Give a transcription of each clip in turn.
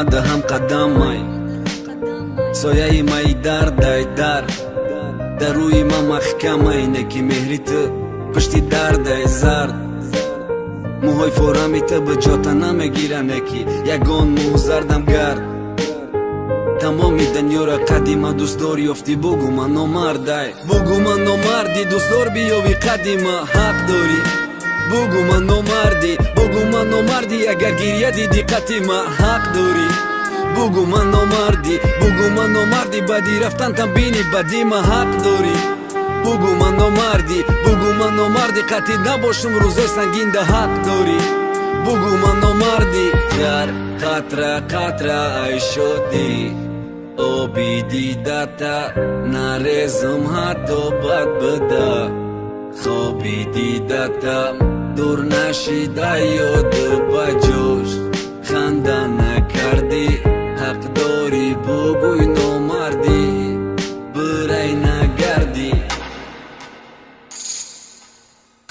мада ҳам қадамай, сояи май дардай дар дар рӯи ма маҳкамай, неки меҳри ту пушти дардай зард. Мӯҳои форами ту ба ҷота намегира, неки ягон мӯ зардам гард. Тамоми дунёра қадима дӯстдор ёфтӣ, бугу ман номардай, бугу ман номарди, дӯстдор биёви қадима ҳақ дорӣ. Бугу ман номардӣ, бугу ман номардӣ, агар гирья диди қати ма ҳақ дорӣ. Бугу ман номардӣ, бугу ман номардӣ, баъди рафтантам бини бади ма ҳақ дорӣ. Бугу ман номардӣ, бугу ман номардӣ, қатъи набошум рӯзои сангинда ҳақ дорӣ. Бугу ман номардӣ. Дар қатра қатра ай шодӣ оби дидата нарезам, ҳатто бад буда хоби дидата дур нашида ёду ба ҷош ханда накардӣ, ҳақ дорӣ бугӯй номардӣ, бирай нагардӣ.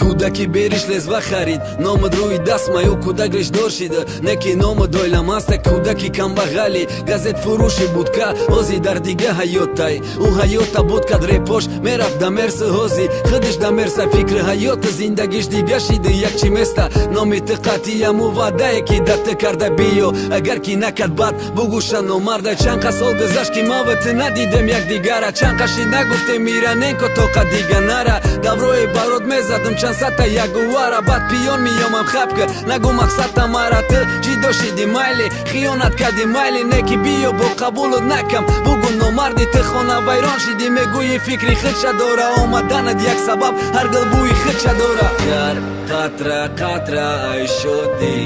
Кӯдаки бериш лезва харид, номад рӯи даст маю кӯдак ришдор шида, неки номад ойламаста. Кӯдаки камбағали газет фурӯши будка ҳози дар дига ҳаётай, ӯ ҳаёта буд кад репош мерафт да мерси, ҳози худиш да мерса, фикри ҳаёта зиндагиш дига шида, як чи места номи ту қатъияму ваъдае ки да ту карда биё, агар ки накард бад бугӯша номарда. Чанд қа сол гузашт, ки ман ва ту надидем якдигара, чанд қа шид нагуфтем мираненко тоқа дига нара. Даврои барод мезадам чанд сата ягувара, баъд пиён меёмам хапка, нагу мақсадта мара. Ту ҷидо шиди майли, хиёнат кади майли, неки биё бо қабулут накам, бугу номарди. Ту хона вайрон шиди, мегӯи фикри худша дора, омаданат як сабаб, ҳар гул бӯи худша дора. Дар қатра қатра ай шодӣ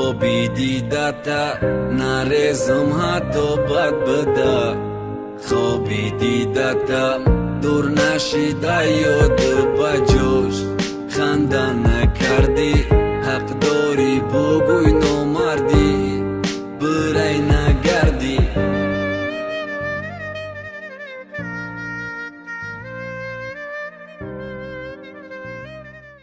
оби дидата нарезам, ҳатто бад буда хоби дидата дур нашида ёду ба ҷош ханда накардӣ, ҳақ дорӣ бугӯй.